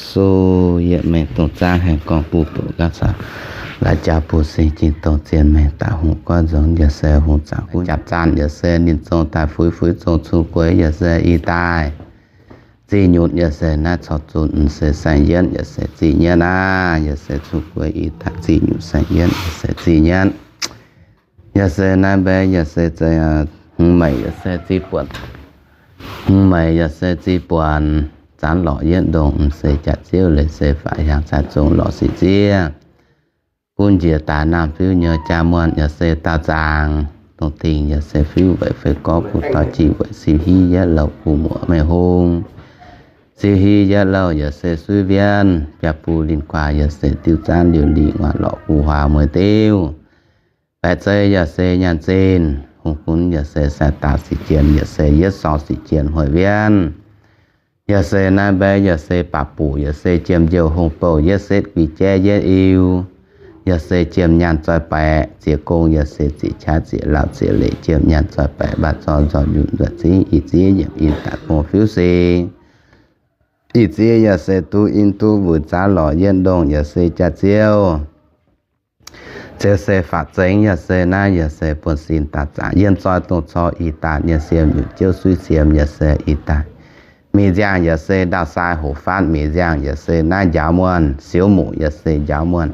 Suv yietv mengh dongh zaangv haengh gorngv buv doqc gapv caux laaix jaax buv sing jiex dongh zien mengh daaih hungh goiv nzong yaac se hungh zaangc gunv jaax zaanh yaac se ninh zong daaih fuix, fuix zong cuv gueix yaac se ih daaih zih nyutc yaac se naaiv corc zunc se saeng-yienv yaac se zih nyienv aqv. Yaac se cuv gueix ih daaih zih nyutc saeng-yienv yaac se zih nyienv. Yaac se naaiv mbaeqv yaac se hmz meic yaac se zih buonc, hmz meic yaac se zih buonc, zaanv lorqc yietv ndongh m'seix jaax ziouv leiz se faatv hiaangx cai zong lorqc sic ziev. Gunv njiec daaih naamh fiuv nyei jaa muonh yaac se daauh zaangc, dongh dingh yaac se fiuv weic fei gorngv kuv dorh jiex weic siu hiv yietv louh kuv muoc mengh hung. Siu hiv yietv louh yaac se suiv wienv, biaa buv linh guaax yaac se diuh zaanv liuz lih nguaaic lorqc guv huaax mueiz diuv. Baeqc zei yaac se nyaanh zinh, hungh gunv yaac se sai daauh sic jien, yaac se yietv sorng sic jien hueic wienv. Yaac se naaiv mbaeqv yaac se baac buc, yaac se jiem njouh hungh bouh, yietv setv guix jaiv yietv iu. Yaac se jiem nyaanh zoih baeqc, ziex gong yaac se ziex qaqv ziex lauh ziex leic, jiem nyaanh zoih baeqc, mbaac zorqv nzoih njunh nzoih zingv, ih ziev yiemc in daaih gong fiuv sing. Ih ziev yaac se duqv in duqv wuic zaanv lorqc yietv ndongh yaac se jaax ziouv. Ziouv se faatv zengx yaac se naaiv yaac se buonv-sin daaih zaangc yienh zoi dongh cor ih daaih nyei siem nyutc jiouv suiv siem yaac se ih daaih. Mingh nziangh yaac se ndau sai hoc faatv mingh nziangh yaac se naaiv njaaux muonh, siouv muqc yaac se njaaux muonh,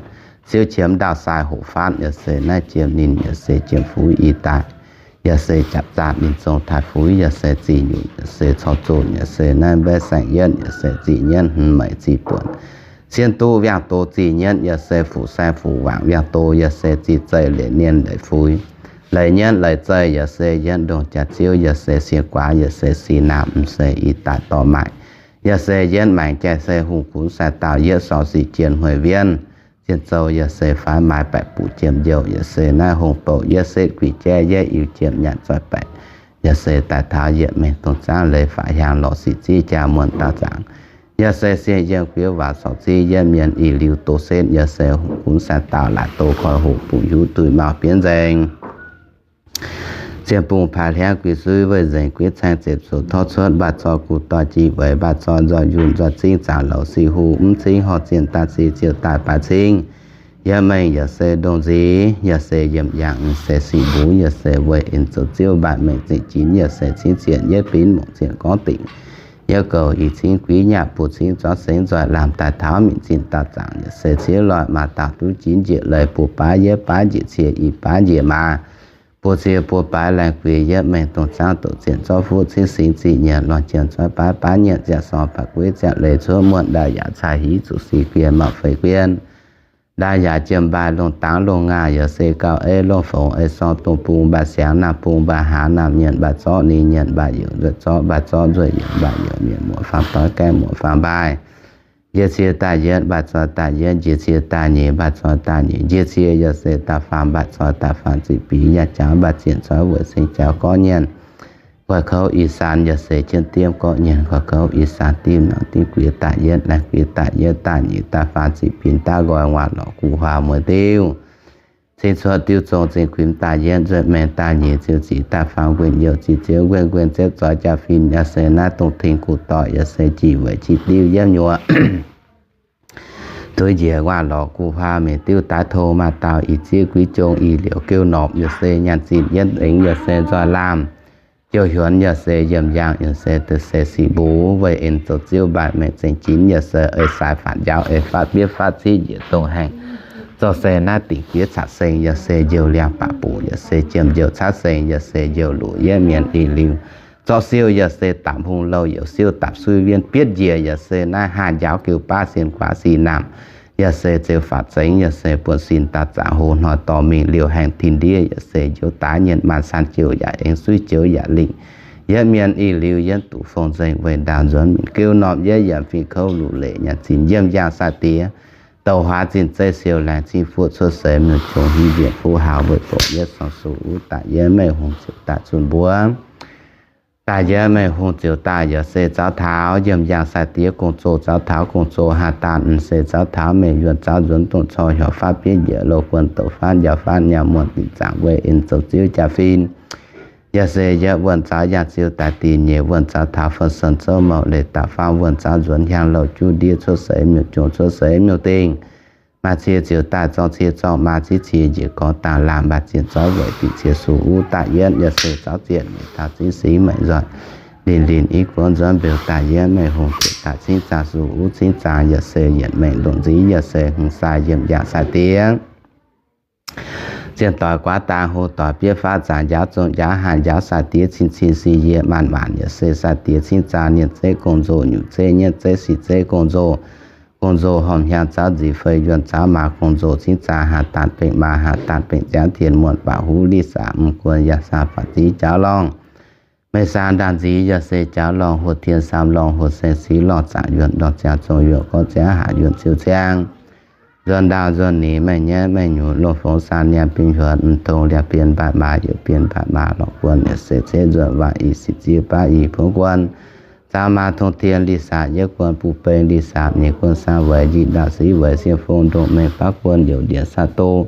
siouv qiemx ndau sai hoc faatv yaac se naaiv jiem ninh yaac se jiem fuix ih daaih. Yaac se japc zaatc ninh zong taaih fuix yaac se zih nyutc yaac se corc zunc yaac se naaiv mbaeqv saeng-yienv yaac se zih nyienv hmz meic zih buonc. Cien duqv viangh doz zih nyienv yaac se fuqv saeng fuqv waangc viangh doz yaac se zih zeih leic nienh leic fuix. Leic nyienv leic zeih yaac se yietv ndongh jaax ziouv yaac se sienh guaax yaac se sienh naamh m'seix ih daaih dorh maaic. Yaac se yietv maengx jai se hungh gunv sai daauh yietv sorng sic jien hueic wienv. Zien zoux yaac se faix maaiz baeqc buc jiem njouh yaac se naaiv hungh bouh yietv setv guix jaiv yietv iu jiem nyaanh zoih baeqc. Yaac se daaih taux yietc mengh dongh zaangv leiz faatv hiaangx lorz sic ziev jaa muonh daauh zaangc. Yaac se sienh yiem guiev waac sorc ziev yietv mienh ih liuz doz setv yaac se hungh gunv sai daauh laaix doz koi hoc buqv hiuv duih mauh bienv nzengc. Zien bungx paaix hliangv guix suiv weih nzengc guiev caeng ziepc zuqc torv cuotv mbaac zorqv guv doix jih weic mbaac zorqv nzoih njunh nzoih zingv zaangc louc sic hu mv cingv horh zienh daaih ziex ziouc daaih baaix cingv. Yietv mengh yaac se ndongh nziv, yaac se yiemc yaangh, yaac se sic mbuv, yaac se weih en zoux ziouv mbaanh mengh zengc jinx, yaac se cingv zienh yietv binv mongc zienh gorngv dingc. Yietv goux ih cingv guiv nyaah buo cingv zorqv sengx nzoih lamh daaih taux minc zinh daauh zaangc, yaac se ciev loih maaz dauh duqv jinx njiec leiz buo baav yietv baav njiec cie ih baav njiec maaz. Buo cie buo baav laengz guix yietv mengh dongh zaangv doqc zienh zorqv fuqv cingv singx zih nyienc lorh jien zoih baav baav nyienc ziangh sorng baac gueiv ziangh leiz cuotv muonh ndaaih yaac cai hiv zuqc si guien mauh feix guien. Ndaaih yaac jiem mbaai longh dangx longh ngaah yaac se gauh ei longh fongx ei sorng dongh bung mbaai siangx naamh bung mbaai haaz naamh nyienc mbaai zorqv ninh nyienc mbaai youc nzueic zorqv mbaai zorqv nzueic youc mbaai youc mienh muoz faam doix gaengh muoz faam mbaai. Njiec cie daaih yietv mbaai zoih daaih yietv, njiec cie daaih nyeic mbaai zoih daaih nyeic, njiec cie yaac se daaih faam mbaai zoih daaih faam ziqc biix nyaah jaax mbaai zienh zoih weic seng jaax gorqv nyienc. Guaix kouv ih saan yaac se jienv diemv gorqv nyienc, guaix kouv ih saan dimv nangc dimv guiex daaih yietv, laengz guiex daaih yietv daaih nyeic daaih faam ziqc biix daaih nqoi nguaaic lorqc guv huaax mueiz diuv. Cing cuotv diuv zong zingh kuinx daaih yietv, nzueic maengx daaih nyeic ziouc ziqc daaih faam nquenh youh ziqc ziouv nquenh nquenh ziepv zoix jaa-fin yaac se naaiv dongh tengx guv doic yaac se jih weic jih diuv yiemv nyuoqc. Dueiv njiec nguaaic lorqc guv huaax mengh diuv daaih tong maaz dauh ih zieqv guiv jong ih liouc geu norqc yaac se nyaanh zinh yietv engx yaac se nzoih laamh. Jouh hiuonx yaac se yiemh yaangh yaac se deix se sic mbuv weih en zoux ziouv mbaanh mengh zengc jinx yaac se ei sai faatv njaaux ei fatv bietv fatv ciqv njiec dongh haengh. Zorqv se naaiv dingc fiev caqv seng yaac se njouh liangx baac buc yaac se jiem njouh caqv seng yaac se njouh luqc yietv mienh ih liuz. Zorqv siouv yaac se dapc hungh louh youc siouv dapc suiv wienv bietv njiec yaac se naaiv haah njaaux geu baav sien guaax sin naamh. Yaac se zeu faatv zengx yaac se buonv sin daaih zaangc hoc hnoi dorh mingh liouh haengh tin ndiev yaac se njoux daaih nyienh maanh san jouh yaac eng suiv joux yaac lingh. Yietv mienh ih liuz yietv duqv fong nzengc weih ndaauh nzuonx mingh geu norm yietv yaac fingx kouv luc leic nyanc zinh yiemh yaangh sai diex. Douc huaax zinh zeiv siou laengz cing fuoqv cuotv seix miuc-qongx hiuv njiec fuqv haaux weic bouc yietv sorng suc uv daaih yietv meih hungh ziouc daaih zunh mbuov. Daaih yietv meih hungh ziouc daaih yaac se zaux taux yiemh yaangh sai diex gong-zoh, zaux taux gong-zoh haah daan m'seix, zaux taux meih yuonh zaux nzuonx dongh cor hiuoc fatv bietv njiec loz guon douc fatv njaaux fatv nyaah muonh dingc zaangc weih en zoux ziouv jaa-fin. Yaac se yietv wuonh zaux yangh ziu daaih dingc, nyeic wuonh zaux taux fun sen zouv mouc leiz daaih faam wuonh zaux nzuonx hiaang louh juv ndiev cuotv seix miuc-jungh cuotv seix miuc-dingh. Maaih cie ziouc daaih zorng cie zorng maa ziv cie njiec gorx daaih laanh maaih zienh zorv weic dingc cie suh uv daaih yietv yaac se zaux zienc meic taux ziv singx meic nzoih linh linh i guoqv nzuonx mbeux daaih yietv meic hungh ziouc daaih cingv zaangc suh uv cingv zaangc yaac se yietc mengh ndongc nziv yaac se hmz sai yiem yangh sai diex. Zienh doic guaav dang, hu doic bieiv faatv, zaangc njaaux zong njaaux, haah njaaux sai-diex cin-cin si yie maanc maanc yaac se sai-diex cingv zaangc, nyeic zeiv gong-nzoh, nyutc zeiv, nyietv zeiv, sic zeiv gong-nzoh, gong-nzoh hormh hiaang zaux nzic fei yuonh zaux maaz gong-nzoh cingv zaangc, haah daanh bengh maa, haah daanh bengh ziangv tien muonh, baac huv lic saac mv guon, yaac saah faatv ziv jaux lorngh. Meiv saan ndaanh nziv yaac se jaux lorngh, huoqv tien saam lorngh, huoqv saeng sic lorngh, zaangc yuonh ndorngh ziangx, zong yuonh gorngv ziangx, haah yuonh ziouv ziangx. Nzuonx ndaauh nzuonx nix, maiv nyaiv maiv nyungc, loz fongx saan niaa bin huonx, mv tong liangx bien mbaatc maa, youc bien mbaatc maa, lorqc guon yaac se cetv nzuonx waanc i sic ziev baav i bungx guon. Zaux maa tong tien lic saac yietv guon, buv beng lic saac nyeic guon, saang weic njiec ndaauh siv weic sienh fong ndongc mengh baav guon, youc ndiev saah doz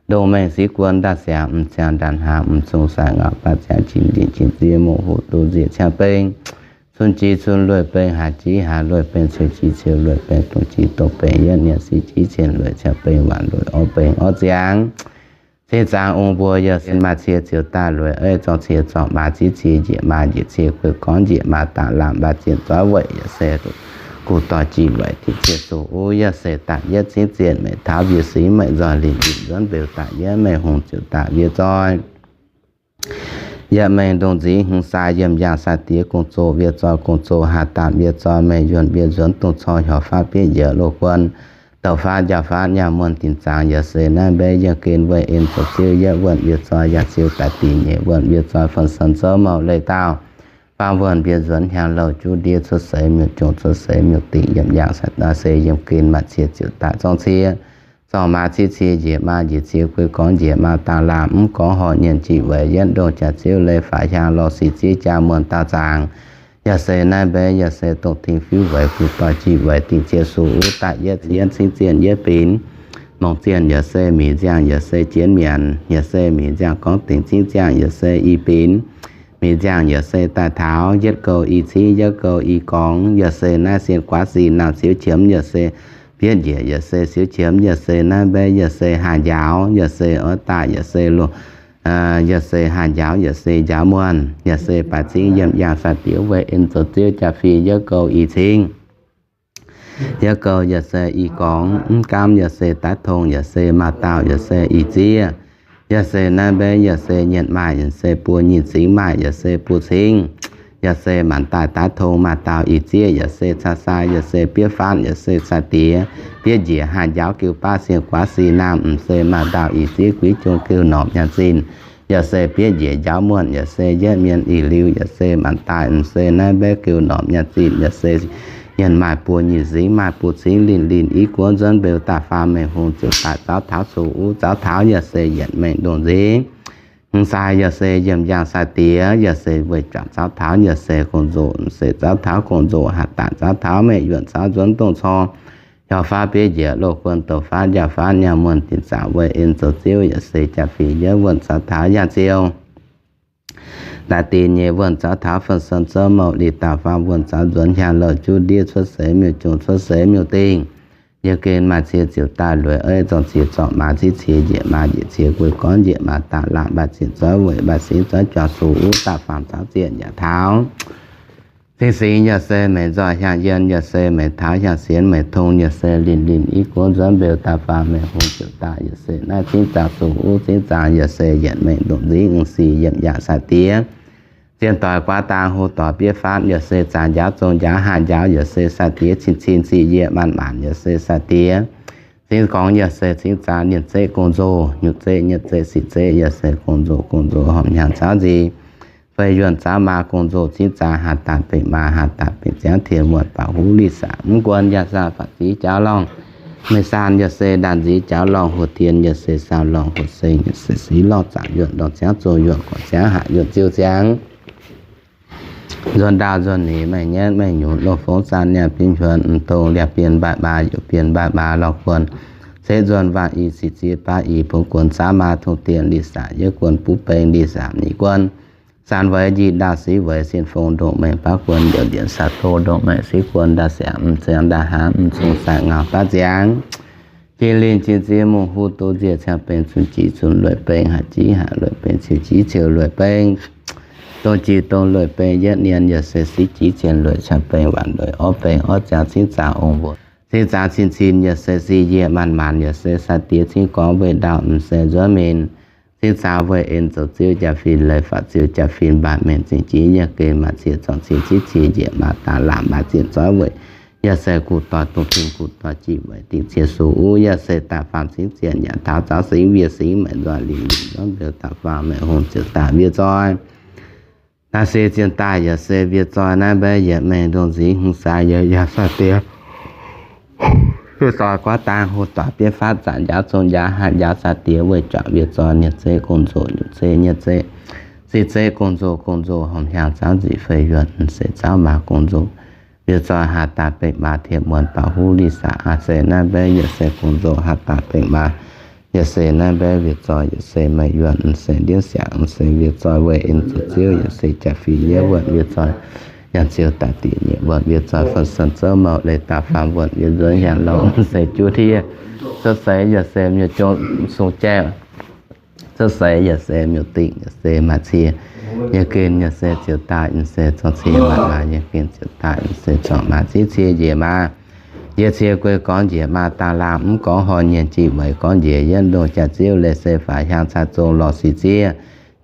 ndongc mengh siv guon, ndaauh siangx mv ziangh ndaauh hnaangx, mv zungh sai ngauc baav ziangx, qin ndiev qin ziev mouc hoc doz nzieqc ciangv beng, cun jiex cun lueic beng, haaix jiex haaix lueic beng, ceu jiex ceu lueic beng, dongh jiex dongh beng, yietv nyienh siv jiex cien lueic ciangv beng, waanc lueic orv beng orv ziangx. Cingv zaangc ong mbuo yaac se maaih cie ziouc daaih lueic eiv, zorng cie zorng maa ziv cie njiec maa njiec cie guei gorngv njiec maa daaih laanh maaih zienh zorv weic yaac se guv doix jih weic dingc cie suh uv yaac se daaih yietv cingv zienh meic taux mbie singx meic nzoih linh linh nzuonx mbeux daaih yietv meic hungh ziouc daaih mbie zoi. Yietc mengh ndongc nziv hmz sai yiem yangh sai-diex gong-zoh mbie zoi, gong-zoh haah daanh mbie zoi, meic yuonh mbie nzuonx dongh cor hiaaux faatv bieiv njiec loz guon, douc faatv njaaux faatv nyaah muonh dinc zaangc yaac se naaiv mbeiv yiem gen weih en zoux ziouv yietv wuonh mbie zoi yaac ziouc daaih dingc nyeic wuonh mbie zoi fun sen zouv mouc leiz daauh faam wuonh mbie nzuonx hiaang louh juv ndiev cuotv seix miuc-jungh cuotv seix miuc-dingh yiem yangh sai-daaih se yiem gen maaih cie ziouc daaih zorng cie zorng maa ziv cie njiec maa njiec cie guei gorngv njiec maa daaih laanh mv gorngv horh nyienh jih weic yietv ndongh jaax ziouv leiz faaux hiaang lorh sic ziev jaa muonh daauh zaangc. Yaac se naaiv mbeiv yaac se dongh ting fiuv weic guv doix jih weic dingc cie suh uv daaih yietv yietv cingv zienh yietv binx. Mongc zienh yaac se mic nziangh yaac se jienv mienc, yaac se mic nziangh gorngv dingc cingv ziangh yaac se i binx. Mic nziangh yaac se daaih taux yietv gouh i cingv yietv gouh i gorngv, yaac se naaiv sien guaav sic naamh siou qiemx yaac se bietv njiec yaac se siou qiemx yaac se naaiv mbeiv yaac se haah njaaux yaac se oix daaih yaac se loz, yaac se haah njaaux yaac se njaaux muonh yaac se baaix cingv yiem yangh sai-diex weih en zoux ziouv jaa fih yietv gouh i cingv. Yietv gouh yaac se i gorngv, mv gaamv yaac se daaih tong yaac se maaz dauh yaac se i ziev. Yaac se naaiv mbeiv yaac se nyienh maaih yaac se buo nyeic singx maaih yaac se buo cingv. Yaac se maanc daaih daav tong maaz dauh i ziev yaac se caa sai yaac se bietv faanv yaac se sai-diex bietv njiec haah njaaux giu baav sien guaav sic naamh m'se maaz dauh i ziev guiv jung giu norqc nyaanh zinh. Yaac se bietv njiec njaaux muonh yaac se yietv mienh ih liuz yaac se maanc daaih m'se naaiv mbeiv giu norqc nyaanh zinh yaac se nyienh maaih buo nyeic singx maaih buo cingv linh linh i guoqv nzuonx mbeux daaih faam mengh hungh ziouc daaih zaux taux suh uv zaux taux yaac se yietc mengh ndongc nzingx. Hmz sai yaac se yiem yangh sai-diex yaac se weic juangc zaux taux yaac se gong-nzoh m'se zaux taux gong-nzoh haah daanh zaux taux meic yuonh zaux nzuonx dongh cor hiaaux faatv bieiv njiec loz guon douc faatv njaaux faatv nyaah muonh dinc zaangc weih en zoux ziouv yaac se jaa fih yietv wuonh zaux taux yangh ziouv daaih dingc nyeic wuonh zaux taux fun sen zouv mouc liz daauh faam wuonh zaux nzuonx hiaang louh juv ndiev cuotv seix miuc-jungh cuotv seix miuc-dingh. Yiem gen maaih cie ziouc daaih lueic eiv, zorng cie zorng maa ziv cie njiec maa njiec cie guei gorngv njiec maa daaih laanh maaih zienh zorv weic maaih singx zorv juangc suh uv daaih faam zaux zienh yaac taux. Cing singx yaac se meic nzoih hiaang yienh yaac se meic taux hiaang sienx meic tong yaac se linh linh i guoqv nzuonx mbeux daaih faam mengh hungh ziouc daaih yaac se naaiv cingv zaangc suh uv cingv zaangc yaac se yietc mengh ndongc nzingv m'sic yiem yangh sai-diex. Zienh doic guaax dang, hu doic bieiv faanv yaac se zaangc njaaux zong njaaux haah njaaux yaac se sai-diex cin cin sic yie maanc maanc yaac se sai-diex. Cingv gorngv yaac se cingv zaangc nyienh zeiv gong-nzoh, nyutc zeiv nyietv zeiv sic zeiv yaac se gong-nzoh, gong-nzoh horpc hnyangx cauv nzih fei yuonh cauv maa gong-nzoh cingv zaangc haah daanh bengh maa, haah daanh bengh ziangv tien muonh, baac huv lic saac mv guon, yaac saah faatv ziv jaux lorngh. Meiv saan yaac se ndaanh nziv jaux lorngh, huoqc tien yaac se saau lorngh, huoqc seng yaac se sic lorngh, zaangc yuonh ndorngh ziangv, zong yuonh gorngv ziangv, haah yuonh ziouv ziangx. Nzuonx ndaauh nzuonx nix, maiv nyaiv maiv nyungc, loz fongx saan niaa bin huonx, mv dongh liangx bien mbaatc maa, youc bien mbaatc maa lorh guon, cetv nzuonx waanc i sic ziev baav i bungx guon, caav maa tong dien lic saac yietv guon, buv beng lic saac nyic guon, Daanh weic njiec ndaauh sic weic sin fong ndongc mengh baav guon, youc ndienx saax doz ndongc mengh sic guon, ndaauh siangx m'ziangx ndaauh hnangv m'zung saaix ngau baav ziangx. Jiex linh jiex ziex mungh huv duqv nziec, ciangx beng zunc jiv zunc lueic beng, haic jiv haic lueic beng, ciou jiv ciou lueic beng, dongh jic dongh lueic beng, yietv nien yaac se siv jiv zien lueic, ciangx beng waanc lueic orv beng orv ziangx cingv zaqc ong mbuoqc, cingv zaqc cin cin yaac se sic yiec maanc maanc, yaac se sai-diex cingv gorngv weih ndaauh m'seix nzuonx min, cingv zaqc weih en zoux ziouv jaa-fin, leiz faatv ziouv jaa-fin mbaatc mengh zingh jiv, yaac geh maac zieqc zorngc cin ciev cie njiec maaz daaih laamh maac zieqc zorv weic, yaac se guv doic dongh tin guv doic jiex weic dingc cie suv uv, yaac se daaih faam cingv zienh yaac taux zaux singx wiev singx maengc nzoih lingh lingh nzormv liuz daaih faam maengc hungh ziouc daaih wiev zoih. Naaiv se zien daaih yaac se wiev zoih naaiv mbaeqv yietc mengh ndongh nzingx hungh sai yaac yaac sai-diex. Wiev zoih guaav dangh hu doic bieiv fatv zanc njaaux zong njaaux hatc njaaux sai-diex weih juangc wiev zoih nyei zeiv gong-nzou nyei zeiv nyei zeiv, se zeiv gong-nzou gong-nzou hormh hiaangx zaangv nzic fei yuonh se zaangv maaz gong-nzou. Wiev zoih haaz daaih bengh maaz tiepc muonz baaux huv li saac aac se naaiv mbaeqv yaac se gong-nzou haaz daaih bengh maaz, yaac se naaiv mbaeqv wiev zoih yaac se maaih yuonh se ndiev siangx se wiev zoih weih en zoux ziouv yaac se jaa-fin yietv wuonh wiev zoih, yangh ziouv daaih diqc nyeic wuonh wiev zoih fun sen zouv mouc leiz daaih faam wuonh wiev nzuonx hiaangx louh se juv tiev. Cuotv seix yaac se miuc-jong sung jaeqv, cuotv seix yaac se miuc-dingh yaac se maaih cie, yaac gen yaac se ziouc daaih se zorngc cie maaih maaih, yaac gen ziouc daaih se zorngc maaih ziex cie njiec maaz. Njiec cie guei gorngv njiec maaz daaih laamh mv gorngv horh nyienh jiex weic gorngv njiec yietv ndongh jaax ziouv leiz se faaux hiaangx cai zong lorz sic ziev,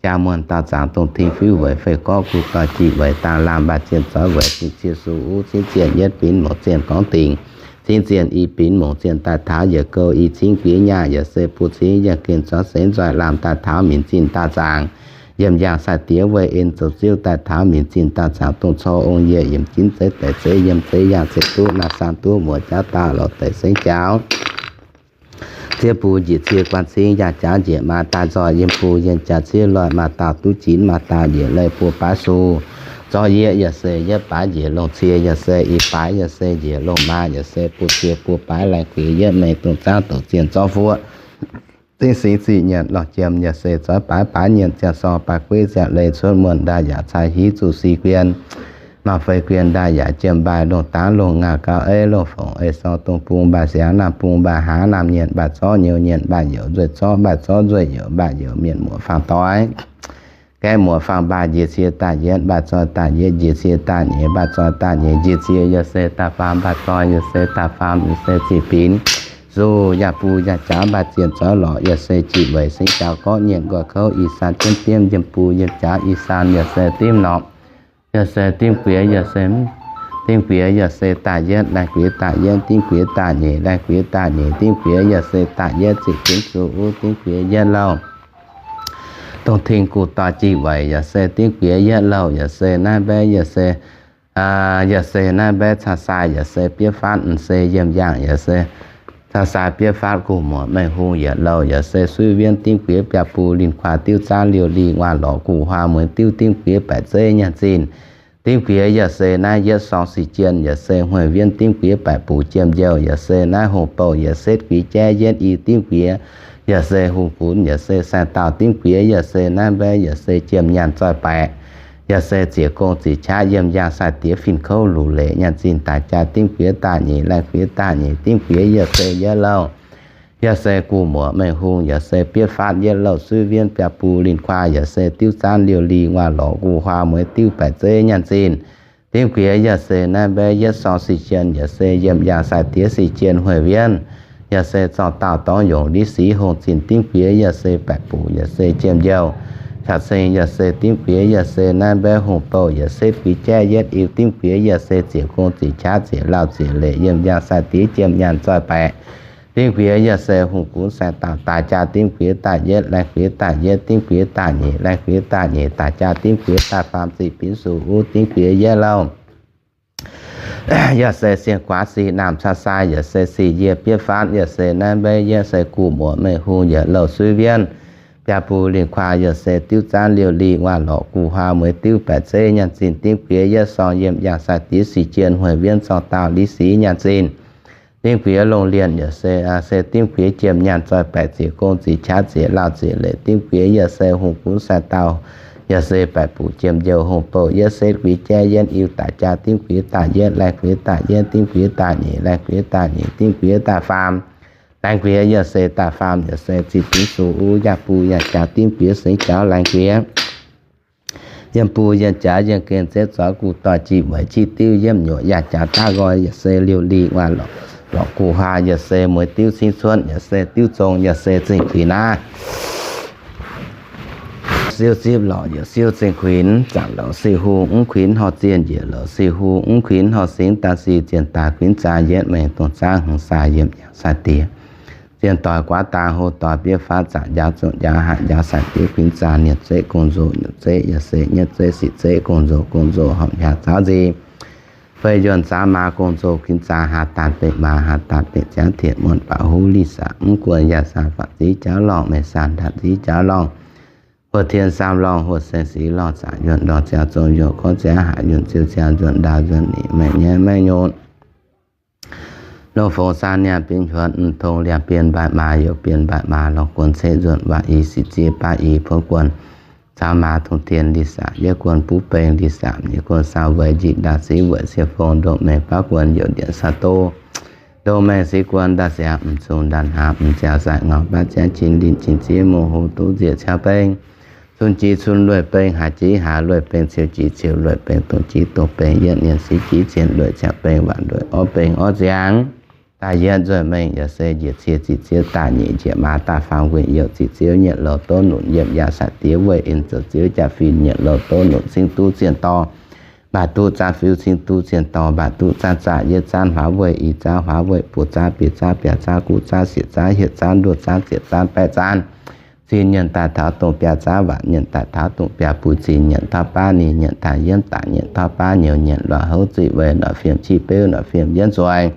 jaa muonh dauh zaangc dongh tin fiuv weic fei gorqv guv doic jiex weic daaih laamh mbaatc zienh zoix weic dingc cie suv uv cingv zienh yietv binx mongc zienh gorngv dingc, cingv zienh i binx mongc zienh daaih taux yietc gouh i cingv guiex nyaah yaac se buo cingv yaac gen zorqv seix nzoih laamh daaih taux minc zinh dauh zaangc, yiem yaangh sai-diex weih en zoux ziouv daaih taux minc zinh dauh zaangc dongh cor ong yie yiem jinv zeiv deix zeiv yiem zeiv yaangh zeiv duqv naaiv san duqv muoz jauv dauh lorz deix sengv jauv. Ziev bun njiec cie guan cingv yaac jaav njiec maaz daaih nzoih yiem bun yiem jaax ciev loih maaz dauh duqv jinv maaz dauh njiec leiz buo baav su. Zorqv yieqv yaac se yietv baav njiec longc cie yaac se i baav yaac se njiec longc maaz yaac se buo cie buo baav laih guiex yietv mengh dongh zaangv doqc zienh zorqv fuoqv. Zingv singx ziqc nyienc lorh jiem yaac se zoix baaix baaix nyienc ziangh sorng baaix gueiv ziangh leiz cuotv muonh ndaaih yaac cai hiv zuqc si guien. Maaih fei guien ndaaih yaac jiem mbaaih longh dangv longh ngaah gauh eiv longh fongc ei sorng dongh bung mbaaih siangx naamh bung mbaaih hnangv naamh nyienc mbaaih zorqv nyouz nyienc mbaaih youz nzueih zorqv mbaaih zorqv nzueih youz mbaaih youz mienh muoz faang doix. Gaeqv muoz faang mbaaih njiec cie daaih yietv mbaaih zoih daaih yietv njiec cie daaih nyeic mbaaih zoih daaih nyeic njiec cie yaac se daaih faam mbaaih zoih yaac se daaih faam yaac se ziqc binx. Zuqc yaac bun yaac jaav mbaaih zienh zoix lorqc yaac se ziqc weic sengx jaux gorqv nyienc nqoi kouv i san jienv biemv yiem bun yiem jaav i san yaac se dimv norqc. Yaac se dimv guiex yaac se, dimv guiex yaac se daaih yietv laih guiex daaih yietv dimv guiex daaih nyeic laih guiex daaih nyeic dimv guiex yaac se daaih yietv ziqc binx zuqc uv dimv guiex yietv louh. Dongh tengx guv doix jih weic yaac se dimv guiex yietv louh yaac se naaiv mbaeqv yaac se, yaac se naaiv mbaeqv caa sai yaac se bieiv fatv m'se yiem yaangh yaac se caa sai bieiv fatv guv muoc mengh hung yietc louh yaac se suiv wienv dimv guiex biaa bun linh kuaah diuv zaanv liouh li nguaah lorqc guv huaang mueiz diuv dimv guiex baeqc zeiv nyaanh zinh. Dimv guiex yaac se naaiv yietv sorng sic jien yaac se hueic wienv dimv guiex baeqc buc jiem njouh yaac se naaiv hungh bouh yaac setv guix jaiv yietv i dimv guiex yaac se hungh gunx yaac se saeng dauh dimv guiex yaac se naaiv mbaeqv yaac se jiem nyaanh zoih baeqc. Yaac se ziec gong zic qaqv yiem yaangh sai diex fin kouv luc leic nyaanh zinh daaih jaa dimv guiex daaih nyeic laih guiex daaih nyeic dimv guiex yaac se yietv louh. Yaac se guv muoc mengh hung yaac se bieiv fatv yietv louh suiv wienv biaa bun linh kuaah yaac se diuv zaanv liouh li nguaah lorqc guv huaang mueiz diuv baeqc zeiv nyaanh zinh. Dimv guiex yaac se naaiv mbaeqv yietv sorng sic jien yaac se yiem yaangh sai diex sic jien hueic wienv. Yaac se zorng dauh dorngx yongc liv sic hungh zinh dimv guiex yaac se baeqc buc yaac se jiem njouh. Caux ceng yaac se dimv guiex yaac se naaiv mbaeqv hungh bouh yaac setv guix jaiv yietv i dimv guiex yaac se ziec gong zic qaqv ziec lauh ziec leic yiem yaangh sai diex jiem nyaanh zoih baeqc. Dimv guiex yaac se hungh gunx saeng dauh daaih jaa dimv guiex daaih yietv laih guiex daaih yietv dimv guiex daaih nyeic laih guiex daaih nyeic daaih jaa dimv guiex daaih faam ziqc binx suqc uv dimv guiex yietv louh. Yaac se sienh guaax sic naamh caa sai yaac se sic yie bieiv fatv yaac se naaiv mbaeqv yietv se guv muoc mengh hung yietc louh suiv wienv. Biaa bun linh kuaah yaac se diuv zaanv liouh li nguaah lorqc guv huaang mueiz diuv baeqc zeiv nyaanh zinh dimv guiex yietv sorng yiem yaangh sai diex sic jien hueic wienv zorng dauh liv sic nyaanh zinh. Dimv guiex longh lienh yaac se, se dimv guiex jiem nyaanh zoih baeqc ziec gong zic qaqv ziec lauh ziec leic dimv guiex yaac se hungh gunx saeng dauh yaac se baeqc buqc jiem njouh hungh bouh yietv setv guix jaiv yietv iu daaih jaa dimv guix daaih yietv laengh guix daaih yietv dimv guix daaih nyeic laengh guix daaih nyeic dimv guix daaih faam laengh guix yaac se daaih faam yaac se ziqc dingv suqv uv yaac buv yaac jaax dimv guix sengx jauv laengh guix yiem buv yiem jaax yiem gen zeix zoix guv doix jiex weic qiex diuv yiem nyuoqc yaac jaax daav nqoi yaac se liouh li nguaaic lorqc guv huaa yaac se mueiz diuv cingv cuotv yaac se diuv zong yaac se zingh guix naaiv. Siou zipv lorqc yaac siou zingh kuinx, zaangc lorqc siou hungh mv kuinx horh zienh, njiec lorqc siou hungh mv kuinx horh singx, daaih sic zienh daaih kuinx zaah yietv mengh dongh zaangv hmz sai yiem yaac sai diex. Zienh doic guaav dangh hlo doic bieqc faatv zaangc njaaux zongc njaaux haaix njaaux sai diex kuinx zaah nienc zeiv gong-nzou nyutc zeiv yaac se nyietv zeiv sic zeiv gong-nzou gong-nzou horpc hnyangx zaauv nzih. Fei yuonh zaauv maaz gong-nzou kuinx zaah haaix daanh beqc maaz haaix daanh beqc ziangv tietc muonh baac huv lic saac mv guon yaac saah faatv ziv jauv lorngh meih saah ndaatv ziv jauv lorngh. Huotv tien saam lorngh huotv seng sic lorngh zaangc yuonh ndorh ziangx zong yuonh gorngv ziangx haaix yuonh ziouc ziangx nzuonx ndaauv nzuonx nyic maengh nyaiv maengh nyunc. Longh fongc saang niaa binx huonx mv tong liangh bien mbaih maaz youc bien mbaih maaz lorngh guon ceix nzuonx waac i sic ziev baav i buonv guon. Caux maaz tongx tien lic saac yietv guon buv beng lic saac nyeic guon saau weic njiec ndaauv sic weic siec fong ndongc mengh baav guon youc ndieqc saau do. Ndongc mengh sic guon ndaauv siangx mv zungh ndaauv hnaangx mv ziangx saaic ngau baav ziangx qin linh qin ziev mouh hlo duqv nzieqc ciaux beng. Cun jiex cun lueic beng, haaix jiex haaix lueic beng, ciou jiex ciou lueic beng, dongh jiex dongh beng, yietv mienh sic jiex cien lueic ciaux beng, waanc lueic orv beng orv ziangx. Daaih yietv nzueic mengh yaac se njiec cie ziqc ziev daaih nyeic njiec maaz daaih faam nquenc youc ziqc ziouv nyietc louz dov nunc yiem yaac sai diex weih in zoux ziouv jaa-fin nyietc louz dov nunc cingv duqv zienh dorh. Mbaatc duqv zaanv fiuv cingv duqv zienh dorh, mbaatc duqv zaanv zaah yietv zaanv huaav weih i zaanv huaav weih buo zaanv biei zaanv biaa zaanv guv zaanv sieqv zaanv hietc zaanv nduoh zaanv ziepc zaanv baeqv zaanv. Cin nyienc daaih taux dongh biaa zaanv, waanc nyienc daaih taux dongh biaa buiz, zinh nyienc taux baav, ninh nyienc taux yienv, daaih nyienc taux baav, nyouz nyienc luoqc houv, ziqc weic luoqc fiem, qih beuv luoqc fiem yienv nzueic.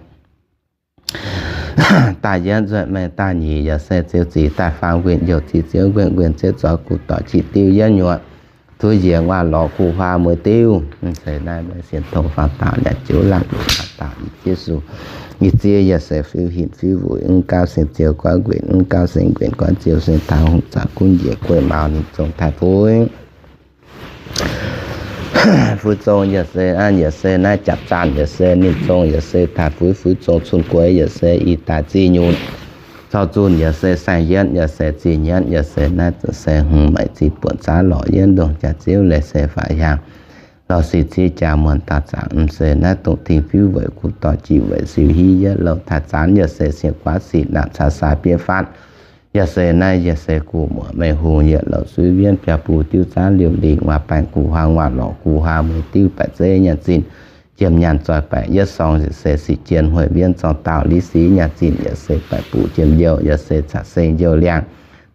Daaih yienv nzueic mengh daaih nyeic yaac se ziouc zic daaih faam nquenc youc ziqc ziouv nquenc nquenc zeix zoix guv doic qiex diuv yienv nyuoqc. Tuv njiec nguaaiv lorz guv huaa mueiz diuv. Mv zeiz naaiv maiv sienx tong faang daauh yaac joux laanh longc faang daauh i Yesu. Ih ziev yaac se fiuv hinc fiuv wuic, mv gaamv seng ziouv goiv nquenc, mv gaamv seng nquenc goiv ziouv, seng taux hungh zaqc gunv njiec gueiv maux ninh zong taaih fuix. Fuix zong yaac se, yaac se naaiv japc zaanh yaac se ninh zong yaac se taaih fuix, fuix zong cun gueix yaac se ih daaih zih nyutc. Corc zunh yaac se saeng-yietv yaac se zih nyietv yaac se naaiv se hmz meic zih buonc zaav lorqc yietv ndongh jaax ziouv leiz se faatv hiaangx. Lorz sic ziev jaa muonh daauh zaangc mv se naaiv dongh dingh fiuv weic guv doic jiex weic siou hiv yietv louh taaih zaanv yaac se sienx guaav sic naamh caax sai bieqc faatv. Yaac se naaiv yaac se guv muoc mengh hungh yietc louh suiv wienv biaa buv diuv zaanv liouh lingh nguaaiv baengh guv huaa nguaaiv lorqc guv huaa mueiz diuv baeqc zeiv nyaanh zinh jiem nyaanh zoih baeqc yietv sorng yaac se sic jien hueic wienv zorng daauh liz siv nyaanh zinh yaac se baeqc buqc jiem njouh yaac se caqv seng njouh liangh.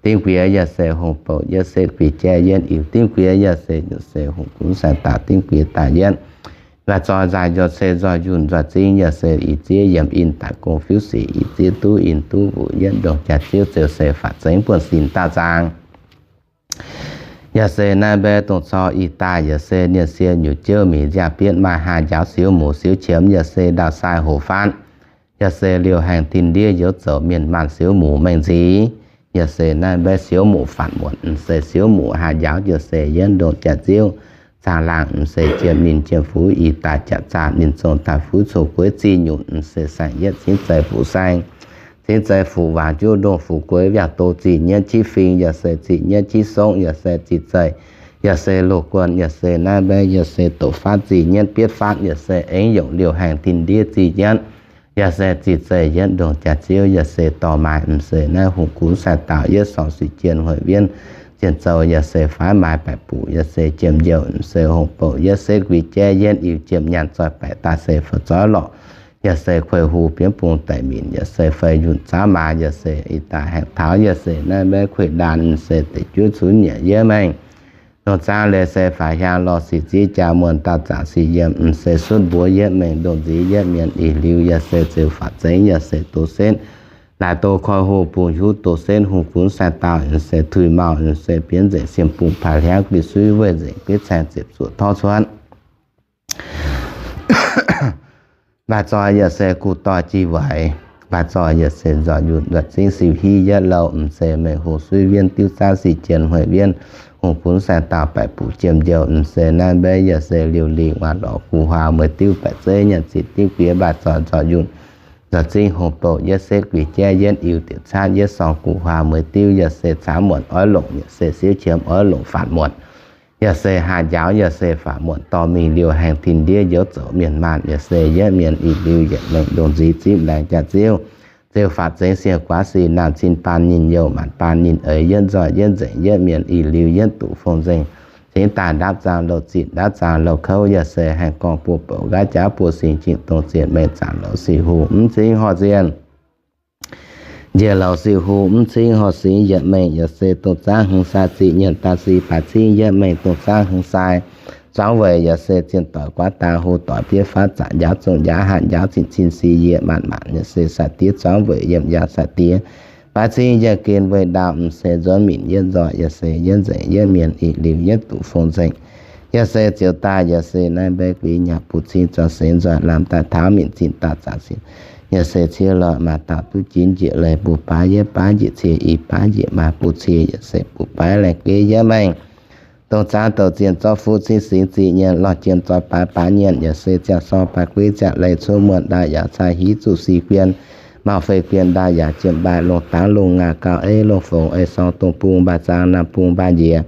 Dimv guiex yaac se hungh bouh yietv setv guix jaiv yietv iu dimv guiex yaac se nyutc se hungh gunv saeng daauh dimv guiex daaih yietv. Laaih zoih nzaaih njoh se nzoih yunh nzoih zingv yaac se ih ziev yiem in daaih gong fiuv sic ih ziev duqv in duqv wuc yietv ndongh jaax ziouv ziouc se faatv zengx buonv sin daauh zaangc. Yaac se naaiv mbaeqv dongh corc ih daaih yaac se nienh sie nyutc jouv mic nziaauc bietv maaih haaix njaaux siouv muc siouv qiemx yaac se ndau sai hoc faatv. Yaac se liouh haengh tin ndiev youz zoux mienh maanh siouv muc mengh nziex. Yaac se naaiv mbaeqv siouv muc faatv muotc, mv se siouv muc haaix njaaux yaac se yietv ndongh jaax ziouv caangh laangh, mv se jiem ninh jiem fuix ih daaih jaax zaah ninh zong daaih fuix cong gueix zih nyutc, mv se saeng-yietv cingv zeiz fuqv saeng, cingv zeiz fuqv waangc juqv ndongh fuqv gueix wiaauc doz zih nyietv qiex fingx yaac se zih nyietv qiex songv yaac se zih zeiz, yaac se loz guon yaac se naaiv mbaeqv yaac se doqc faatv zih nyietv bietv faatv yaac se aengx yongc liouh haengh tin ndiev zih nyietv. Yaac se zih zeiz yietv ndongh jaax ziouv yaac se dorh maaih, mv se naaiv hungh gunv saeng daauh yietv sorng sic jien hueic wienv zien zoux yaac se faix maaih baeqc buqc yaac se jiem njouh, mv se hungh bouh yietv setv guix jaiv yietv iu jiem nyaanh zoih baeqc daaih se fou zoiv lorqc. Yaac se kueih hux bienv bung daic minc yaac se fei yunh zaauv maaz yaac se ih daaih haengh taux yaac se naaiv mbaeqv kueih ndaanh, mv se deic juov cunx nyieqc yietv mengh. Nongh zaang leiz se faix hiaang lorz sic ziev jaa muonh daauh zaangc sic yiem, mv se sutv mbuov yietv mengh ndongh nziex yietv mienh ih liuz yaac se ziouc faatv zengx yaac se doz setv. Laaix doz koi hoh bungx hiuv doz setv hungh gunv saeng daauh, mv se tuix mauh, mv se bienv nzengc siem bung paaix hliangv guih suiv weih nzengc bietv caeng ziepc zuoqc torv cuotv. Maaih zoi yaac se guv doix jih waix, mbaac zoih yaac se nzoih yunh nzoih zingv siou hiv yietv louh, m'seix mengh hungh suiv wienv diuv zaav sic jien hmueic wienv, hungh funx saeng dauh baeqc buc jiem njoux, m'seix naaiv mbaeqv yaac se liouh lingh waac lorqc guv huaax mueiz diuv baeqc zeiv nyanc zinh diuv fiev mbaac zoih nzoih yunh nzoih zingv hungh bouh yietv setv guix jaiv yietv iu diuc caatv yietv sorng guv huaax mueiz diuv yaac se caamv muonc oiv longc yaac se siouv qiemx oiv longc faatv muonc yaac se haah njaaux yaac se faatv muonc dorh mingh liouh haengh tin ndiev njoux zoux mienh maanh yaac se yietv mienh ih liuz yietc mengh ndongc nziex zipv laengz jaax ziouv, ziouv faatv zengx sienx guaav sic naamh cin baan nyinh youh maanc baan nyinh eix yietv nzoih yietv nzengc yietv mienh ih liuz yietv duqv fong nzengc. Cingx daaih ndapv zaangh louh zitc ndapv zaangh louh kouv yaac se haengh gorngv buo bouc nqaav jaav buo singx jingc dongh zienc mengh zaangc louh sic hungh mv cingv horh zienh njiec louh sic hungh mv cingv horh singx yietc mengh yaac se dongh zaangv hmz sai ziqc nyienc daaih sic baaix cingv yietv mengh dongh zaangv hmz sai zuangv weic yaac se zienh doic guaav dang hu doic biev faatv zaangc njaaux zongh njaaux hatc njaaux zinh cin sic yiec maanc maanc yaac se sai diev zuangv weic yiem yaac sai diev baaix cingv yietc gen weih ndaauh m'seix nzuonx minc yietv nzoih yaac se yietv nzengc yietv mienh ih liuz yietv duqv fong nzengc. Yaac se ziouc daaih yaac se naaiv mbaeqv guix nyaah buv cing zuangx seix nzoih lamh daaih taux minc cin daaih zaangc sic yaac se cie lorh maaih dauh duqv jinv njiec leiz buv baav yietv baav njiec cie i baav njiec maaih buv cie yaac se buv baav laengh gueix yietv mengh dongh zaangv douc zienh zorqv fuqv cingv singx ziqc nyienc lorh jien zoih baaix baaix nyienc yaac se ziangh sorng baaix gueix ziangh leiz cuotv muonh ndaaih yaac cai hiv zuqc sic guien, mauh fei guien ndaaih yaac jiem mbaaih longh dangx longh ngaah gauh ei longh fongc ei sorng dongh bung mbaaih zaang naamh bung mbaaih njiec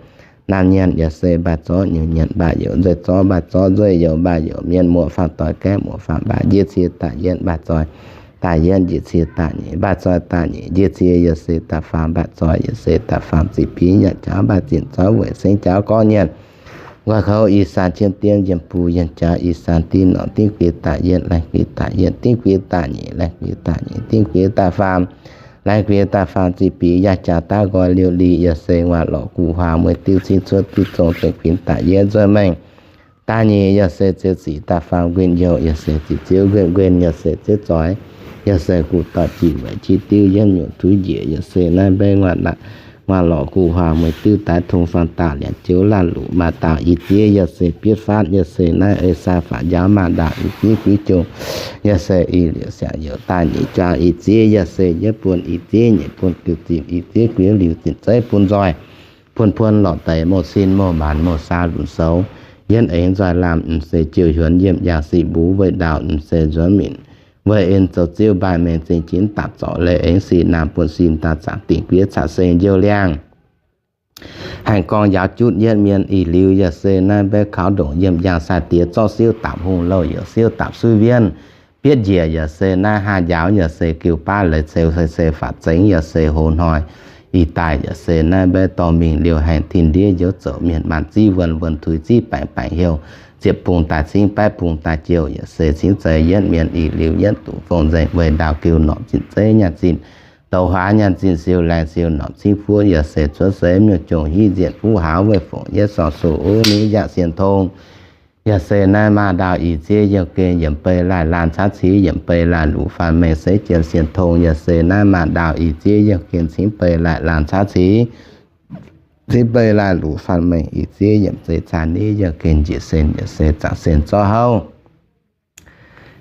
naamh nyienc yaac se mbaaih zorqv nyungc nyienc mbaaih youc nzueih zorqv mbaaih zorqv nzueih youc mbaaih youc mienh muoqc faam doix gaeqv muoqc faam mbaaih njiec cie daaih yietv mbaaih zoih daaih yietv njiec cie daaih nyeic mbaaih zoih daaih nyeic njiec cie yaac se daaih faam mbaaih zoih yaac se daaih faam ziqc biv nyanc jaax mbaaih zinh zorqv weic sengx jaax gorngv nyienc nqoi kouv i saan qiemx dien yiem buo yienh jaax i saan dinh norqc dingv guix daaih yietv laengh guix daaih yietv dingv guix daaih nyeic laengh guix daaih nyeic dingv guix daaih faam laengh guix daaih faam ziqc bic yaac jaax daav nqoi liouh li yaac se waac lorqc guv huaax mueiz diuv cingv cuotv diuv zong zengc kuinx daaih yietv nzuonx mengh daaih nyeic yaac se ziouc ziqc daaih faam nquin youh yaac se ziqc ziouv nquin nquin yaac se ziouv zoix yaac se guv doic jiex weic qiex diuv yietv nyungc tuix njiec yaac se naaiv mbaeqv waac lorqc guv huaax mueiz diuv daix tong faam daauh lianc joux laanh luqc maaz daauh ih ziev yaac se bietv faatv yaac se naaiv ei sai faatv njaaux maaz ndaauh ih ziev guiv jong yaac se ih liouc siangx youc daaih nyeic juang ih ziev yaac se yietv buonc ih ziev nyeic buonc guix zinh ih ziev guix liuz zinh zeiv bun nzoih bun buonc lorqc deix mouh sin mouh maanc mouh saa lunc soux yietv aengx nzoih lamh m'seix jiouh hiuonx yiem yangh sic mbuv weic ndaauh m'seix nzuonx minc weic en zoux ziouv mbaaih mengh zingh jinv dapc zorc leiz aengx sic naamh buonv sin daaih zaangc dingc guiev caqv seng njoux liangh haengh gorngv njaaux jutv yietv mienh ih liuz yaac se naaiv mbaeqv kaux ndongc yiem yangh sai diex zorqv siouv dapc hungh louh youc siouv dapc suiv wienv bietv njiec yaac se naaiv haah njaaux yaac se giu baav leiz ceu se se faatv zengx yaac se hoz hnoi ih daaih yaac se naaiv mbaeqv dorh mingh liouh haengh tin ndiev njoux zoux mienh maanh ziv wuonh wuonh tuix ziv baengc baengc heuc ziepc bung daaih cingv baeqv bung daaih jouh yaac se cingv zeiz yietv mienh ih liuz yietv duqv fong nzengc weic ndaauh giu norqc zinh zeiv nyaanh zinh douz huaax nyaanh zinh siou laengz siou norqc cingv fuoqv yaac se cuotv seix miuc-jongc hiv nzienh fuqv hauz weic fongc yietv sorng soh uv niv yaac sien tong yaac se naaiv maaz ndaauh ih ziev youh gen yiemc bei laih laanh caav cix yiemc bei laih luqc faanh mengh seix jien sien tong yaac se naaiv maaz ndaauh ih ziev youh gen cingv bei laih laanh caav cix cingv bei laih luqc faanh mengh ih ziev yiemc zei caa niv youh gen njiec sen yaac se zaangc sen zorqv houv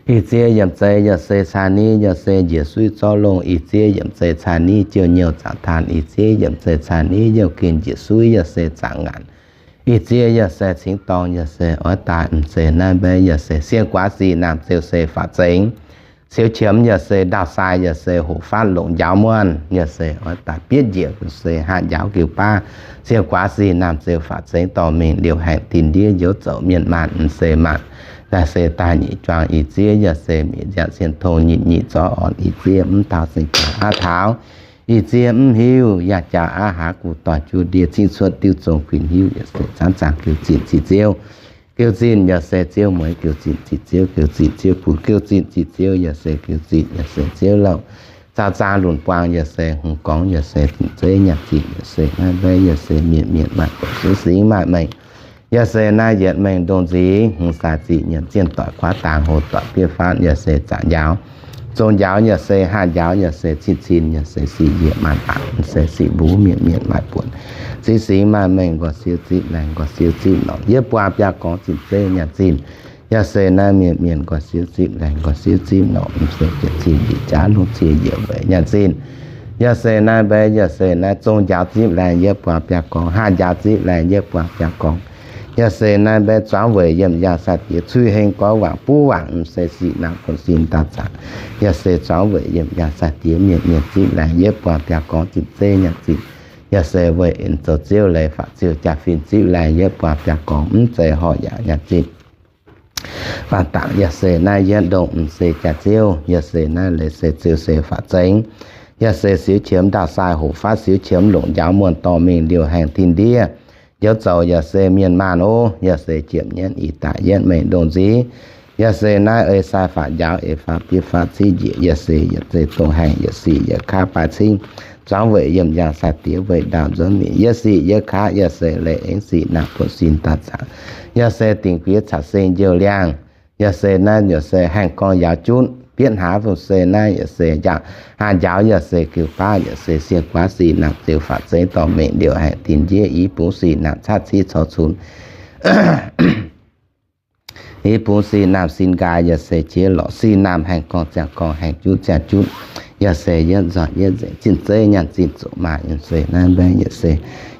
ih ziev yiemc zei yaac se caa niv yaac se njiec suiv zorqv longh ih ziev yiemc zei caa niv jouh nyouh zaangc taan ih ziev yiemc zei caa niv youh gen njiec suiv yaac se zaangc ngaanc ih ziev yaac se cingv dorng yaac se oix daaih m'zeiz naaiv mbaeqv yaac se sienx guaax sic naamh ziouc se faatv zengx siou qiemx yaac se ndaauh sai yaac se hoqc faatv longc njaaux muonh yaac se oix daaih bietv njiec gu'se hatc njaaux giu baav sienx guaax sic naamh ziouc faatv zengx dorh mingh liouh haengh tin ndiev njoux zoux mienh maanh m'seix maanh yaac se daaih nyeic juang ih ziev yaac se mienh nziaauc sien tong nyeic nyeic zorqv orn ih ziev mv taux seng jaax aav taux ih ziev mv hiuv yaac jaax aav haaz guv doic juv ndie cingv cuotv diuv zong kuinx hiuv yaac se zaangc zaangc giu zinh ziqc ziouv giu zinh yaac se ziouv mueiz giu zinh ziqc ziouv giu zinh ziouv bun giu zinh ziqc ziouv yaac se giu zinh yaac se ziouv louh zaangc zaangc lunc buang yaac se hungh gorngv yaac se zinh zeiv nyaanh zinh yaac se naaiv mbaeqv yaac se mienh mienh maaih doqc singx singx maaih mengh yaac se naaiv yietc mengh ndongc nziex hmz sai ziqc nyienc zienh doic guaav dang hlo doic bietv faatv yaac se zaangc njaaux zong njaaux yaac se hatc njaaux yaac se cin cin yaac se sic yiec maanh aqc se sic mbuv mienh mienh maaih buonc singx singx maaih mengh nqox siou zipv laengz nqox siou zipv lorqc yietv buang biaa gorngv zinh zeiv nyaanh zinh Yaac se naaiv mienh mienh nqoi siouv zipv laengz, nqoi siouv zipv norqc, m'seix jiex zinh njiec jaav lungh cie yiec weic nyaanh zinh. Yaac se naaiv mbaeqv, yaac se naaiv zong njaaux zipv laengz yiem buangh biauv-gorngv, haah njaaux zipv laengz yiem buangh biauv-gorngv. Yaac se naaiv mbaeqv zuangx weic yiem yangh sai-diex cui heng goiv wangc buv wangc, m'seix sic naamh buonv-sin dauh zaangc. Yaac se zuangx weic yiem yangh sai-diex mienh mienh zipv laengz yiem buangh biauv-gorngv zinh zeiv nyaanh zinh. Yaac se weic en zoux ziouv leiz faatv ziouc jaa-fin zipv laengz yiem buangh biauv-gorngv mv zeiz horc yaac nyaanh zinh. Faanh dangc yaac se naaiv yietv ndongh m'seix jaax-ziouv, yaac se naaiv leiz se ziouv se faatv zengx. Yaac se siouv qiemx ndaauh sai hoqc fatv, siouv qiemx longc njaaux muonh dorh mingh liouh haengh tin-ndiev. Njoux zoux yaac se mienh maanh ov, yaac se jiepc nyienv ih daaih yietv mengh ndongh nziv. Yaac se naaiv ei sai faatv njaaux, ei faatv bieqc faatv ciqv njiec, yaac se yietc zeiv dongh haengh, yaac sic yietc kaav baaix cingv. Zuangx weic yiem yangh sai-diex weic ndaauh nzuonx mingh, yaac sic yietc kaav, yaac se leiz aengx sic naamh buonv-sin dauh zaangc. Yaac se dingc fiev caux seng njoux liangh. Yaac se naaiv yaac se haengh gorngv yaauv jutv, bietv hnangv fungc se naaiv yaac se njaaux, haah njaaux yaac se giu baav, yaac se sienx guaav sic naamh ziouv faatv zeiv dorh mingh liouh haengh tin-ndiev, i bungx sic naamh caqv ciqv corc cunx. I bungx sic naamh sin nqaaix yaac se qiex lorqc, sic naamh haengh gorngv ziangh gorngv, haengh jutv ziangh jutv, yaac se yietv nzoih yietv nzengc, zinh zeiv nyaanh zinh zuqc maaih, yaac se naaiv mbaeqv yaac se,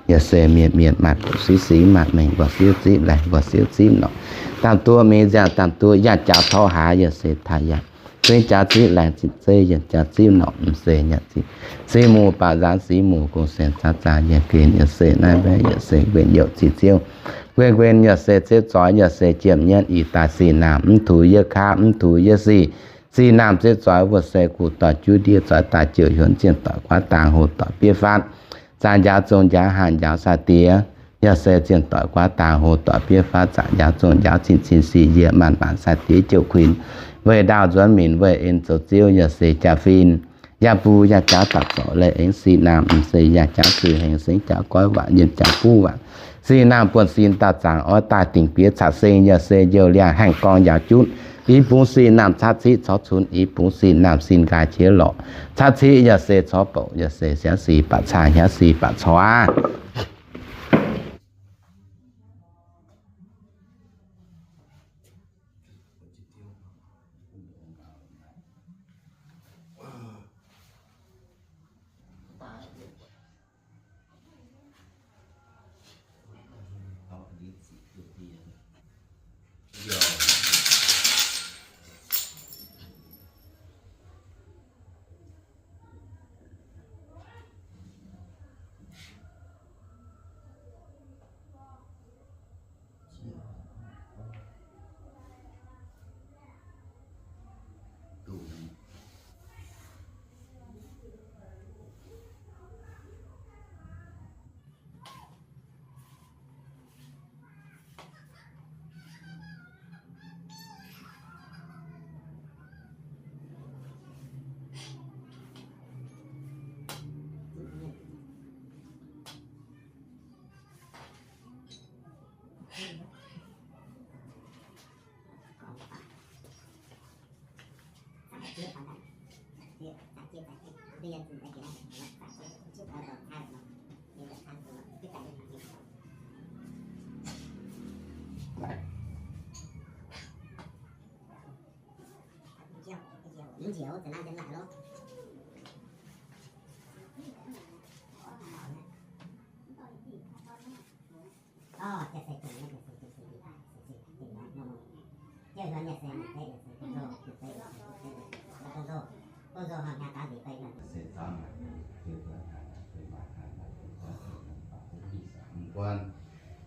yaac se mienh mienh maaih buoqc siqv siqv, maaih mengh nqoi siouv zipv laengz, nqoi siouv zipv norqc. Daanh duqv mingh nziangh, daanh duqv yangh jaux torv haaix, yaac se taaih yangh. Zengv jaax zipv laengz zinh zeiv, yienh jaax zipv norqc, m'seix nyaanh zinh. Sic muc baac nzaanx sic muc, gong-saeng zaanx zaanx yienh gen, yaac se naaiv mbaeqv yaac se nquenc youc ziqc ziouv. Nquenc nquenc yaac se ziouv zoix, yaac se jiepc nyienv ih daaih sic naamh mv tuix yietv kaav, mv tuix yietv sic. Sic naamh ziouv zoix wuov se guv doic juv ndiev zoix daaih jouh hiuonv zienh doic guaav dang hoc doic biev fatv. Zaangc njaaux zong njaaux haanh njaaux sai-diex, yaac se zienh doic guaav dang hoc doic biev fatv. Zaangc njaaux zong njaaux cin cin sic yie maanc maanc sai-diex jouh kuinx. Weic ndaauh nzuonx minc weic en zoux ziouv yaac se jaa-fin. Yaac bun yaac jaax daaih zorc leiz aengx sic naamh m'seix yaac jaax zuiz hengx sengx jaax goiv waanc yienh jaax buv waanc. Sic naamh buonv-sin dauh zaangc oix daaih dingc bieqc caqv seng yaac se njoux liangh haengh gorngv yaauc jutv. I bungx sic naamh caqv ciqv corc cunx, i bungx sic naamh sin nqaaix qiex lorqc. Caqv ciqv yaac se corc bouc, yaac se siangx sic baac caa, hnyangx sic baac corc aqv.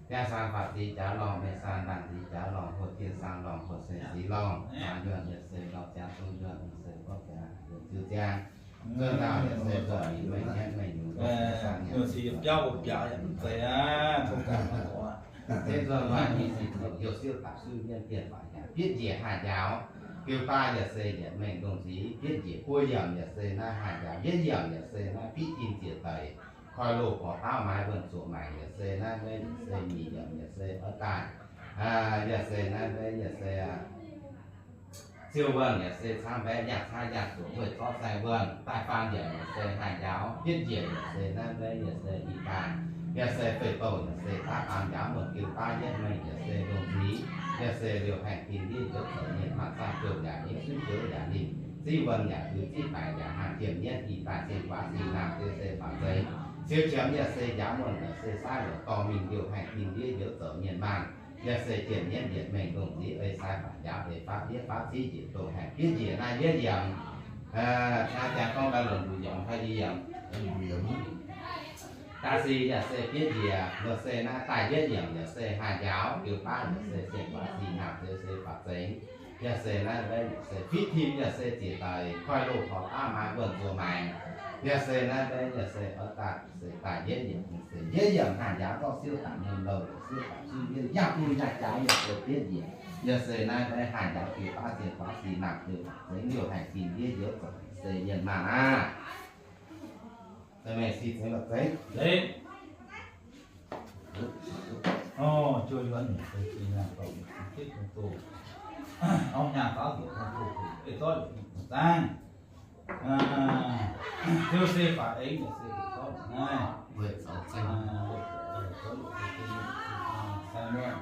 Mienh saeng faatv sic jaax lorngh, mienh saeng ndaangc sic jaax lorngh, hoh dien saeng lorngh, hoh seix sic lorngh, maaih yuonh yaac se lorh ziangx zong yuonh, se gorngv ziangx yuonh ziu ziangx. Zuov ndaauh yaac se zuov mingh mengh nyienv mengh nyungc, mienh saeng yaac se biauv mbuo biaux yaac mv zeiz aqv. Zeiv zuov maaih mingh sic zuqc youh siouv dapc suiv mienv dien faaux yaac bietv njiec haah njaaux. Biouv baav yaac se yietc mengh ndongh nziv bietv njiec, buo yiemc yaac se naaiv haah njaaux, yietv yiemc yaac se naaiv fiqv in ziec daic. Koi loz gorx dauv maaiz wuonh zuoqc maengc yaac se naaiv mbaeqv yaac se nyic yiemc yaac se oix daaih. Yaac se naaiv mbaeqv yaac se ziouv wuonh yaac se cangv mbaeqv yangh cangv yangh zuoqc wuonh zorqv saeng wuonh daaih faam yiemc yaac se haah njaaux, bietv njiec yaac se naaiv mbaeqv yaac se ih daaih. Yaac se fei douh yaac se daav an njaaux muonh jiu baav yietv mengh yaac se ndongc nziex, yaac se liouh haengh tin ndiev njoux zoux mienh maanh zaangv jouh yaac nyei suiv joux yaac ninh ziv wuonh yaac ziv ziv baengc yaac haih jiem nyienv ih daaih sin guaav sin naamh ziouc se faaux nzengc. Siou qiemx yaac se njaaux muonh yaac se saav liouc dorh mingh liouh haengh tin ndiev njoux zoux mienh maanh, yaac se jiem nyienv yietc mengh ndongc nziex ei sai faaux njaaux ei faatv ndiev faatv ziv njiec dongh haengh fiev njiec naaiv yietv yiemc. Aa, jangx gorngv daaih longc nduqc yiemc fai i yiemc. Da'si yaac se fiev njiec, lorqc se naaiv daaih yietv yiemc yaac se haih njaaux jiu baav yaac se sienh guaav sin naamh ziouc se faaux nzengc. Yaac se naaiv yaac se fiev tim yaac se ziec daaih koiv loz horpc daav maaih wuonh nzuonx maengx. Yaac se naaiv yaac se oix daaih se daaih yietv yiemc se yietv yiemc haih njaaux zorqv siouv daaih mienh louh yaac siouv daaih suiv yietv yangh duqv yangh jaax yaac se fiev njiec. Yaac se naaiv haih njaaux jiu baav sienh guaav sin naamh ziouc faaux nzengc liouh haengh tin ndiev njoux zoux se mienh maanh aqv. Meih si zengx la'zengx. Orv, juov yuonv nyungc se zinh nyaanh dorh mingh cin kitv kungx doh. Orv, nyaanh faaux nzengc kungx doh, ei zorqv yietc nyungc kungx zaangv. Ziouc se faaux aengx yaac se zorqv naaiv. Sai muonh,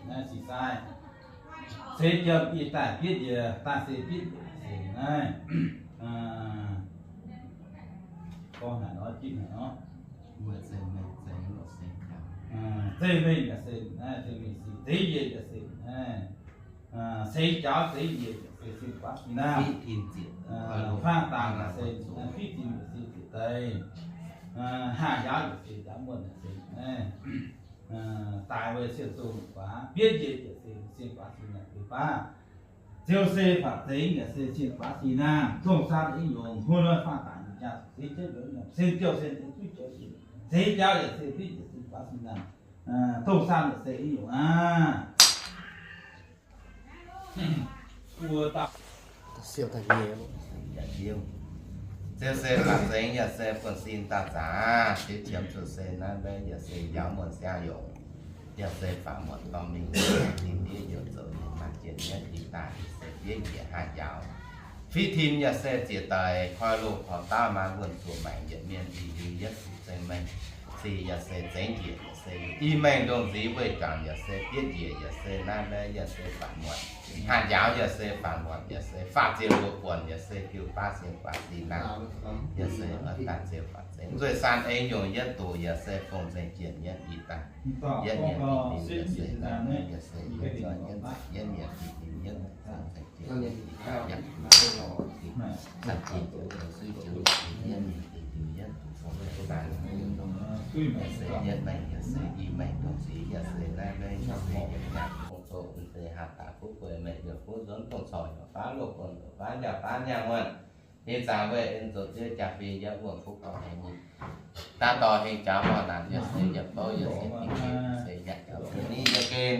naaiv sai. Seix jiem ih daaih bietv njiec, daaih se bietv njiec se naaiv. Gorngv haaix nor, jitv haaix nor. Zeiv mengh yaac se naaiv, zeiv mengh si, zeiv njiec yaac se naaiv. Seix jaaux zeiv njiec yaac se sin guaav sin naamh. Faang dangc yaac se fiev tim yaac se ziec daaih. Haah njaaux yaac se njaaux muonh yaac se naaiv. Daaih weic sienx zungh guaax, bietv njiec yaac se sin guaav sin naamh jiu baav. Ziouc se faaux nzengc yaac se sin guaax sin naamh. Dongh san eix nyungc, hlo nor faang dangc nyungc jaa, se jienv nzengc nyungc, sen jouh sen nzengc, duqv jouh sin. Seix jaaux yaac se fiev njiec sin guaax sin naamh. Dongh san yaac se eix nyungc aqv. Ziouc se faaux nzengc yaac se buonv-sin daaih zaqc, ziouc qiemx zuqc se naaiv maiv yaac se njaaux muonh siang yongc, yaac se faaux muonc dorh mingh, ninh ndiev yaac zoux ninh maaih jien mienv daaih se fiev njiec haih njaaux. Fiev tim yaac se ziec daaih koi loz-horc dauh maaih wuonh zuoqc maengc yietc mienh i liuz yietv zuqc zengx mengh. Se yaac se zengx njiec yaac se i mengh ndongc nziex weih juangc yaac se bietv njiec yaac se naaiv maiv yaac se faaux muonc. Haih njaaux yaac se faaux muonc yaac se faah ziepc luoqc buonc yaac se jiu baav siex guaax sin naamh, yaac se oix daaih ziouc faaux nzengc. Nzueic san eix nyungc yietv doqc yaac se fong nzengc jien mienv i daaih. Yietv mienh i liuz yaac se naaiv maiv yaac se yietv zoih yietv nzengc, yietv mienh i liuz yietv fong nzengc jien mienv i daaih. Yaac zuqc zoux, zuqc zoux, suiv joux yietv mienh i liuz yietv zuqc fong nzengc daaih. Yaac se yietv mengh yaac se i mengh ndongc nziex yaac se naaiv maiv yaac se yietv nyaanh fong zoux se haah daaih fuqv guei mengh yaac fuqv nzuonx dongh corc yaac baav loz-buonc yaac baav njaaux baav nyaanh muonh. Ninh zaangc weih en zoux ziev jaa-fing yietv wuonh fuqv gauh hengx nyei. Daaih dorh hengx jaux horh naanc yaac se yietc bouv yaac se dingc se yaac se ni yaac gen.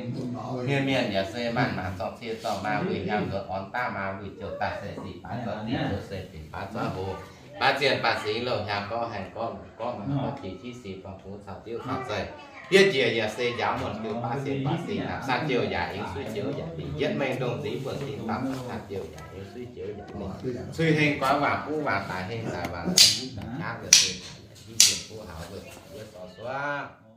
Mienh mienh yaac se maanc maanc zorqv cie zorqv maa wuic hnyangx nzuonx orn daav maa wuic jouh daaih se sic baav zorqv diuh se binc baav zorqv hoc. Baav zienh baav singx louh hnyangx gorngv haengx gorngv mangc gorngv mangc gorngv maaih jiex qiex sic fangx fungx caux diuv fangx zeiv. Bietv njiec yaac se njaaux muonh jiu baav siex baav singx naamh, san jiouh yaac eng suiv joux yaac dingc. Yietv mengh ndongc nziex buonv-sin daaih, san jiouh yaac eng suiv joux yaac dingc. Cui hengx guaax waac buv waac daaih hengx daaih waac daaih, daaih qaqv yaac se daaih yaac jiv jienh buv haux weic zuqc yietv sorv suov.